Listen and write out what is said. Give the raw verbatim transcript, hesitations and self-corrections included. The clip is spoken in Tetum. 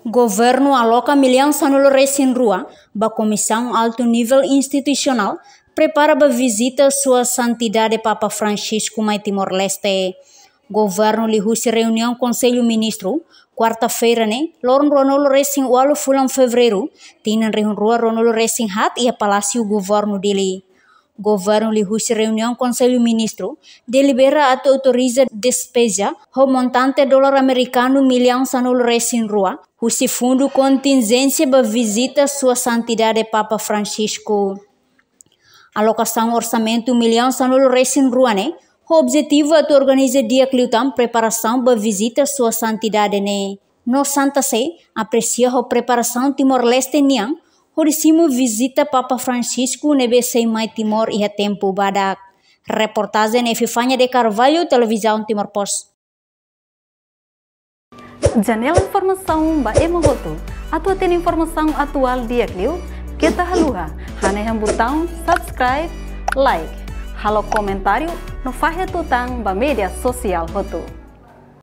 Governu aloka millaun sanulu resin rua ba Komisaun Altu Nivel Institusionál prepara ba vizita Sua Santidade Papa Francisco mai Timor-Leste. Governu liuhusi reuniaun Konsellu Ministru, kuarta-feira ne'e, loron ruanulu resin ualu fulan Fevereiru, tinan rihun rua ruanulu resin haat iha Palásiu Governu Dili. Governu liuhusi reuniaun Konsellu Ministru delibera atu autoriza despeja ho montante dolar amerikanu millaun sanulu resin rua husi fundu kontinjénsia ba vizita Sua Santidade Papa Francisco. Alokasaun orsamentu millaun sanulu resin rua ne'e ho objetivu atu organiza di'ak liután preparasaun ba vizita Sua Santidade ne'e. No Santa Sé apresia ho preparasaun Timor-Leste nian hodi simu vizita Papa Francisco ne'ebé sei mai Timor iha tempu badak. Reportajen Epifania de Carvalho, Televizaun Timor Post. Janela informasaun ba ema hotu. Atu hatene informasaun atuál di'ak liu, keta haluha hanehan butaun subscribe, like, halo komentáriu no fahe tutan ba média sosiál hotu.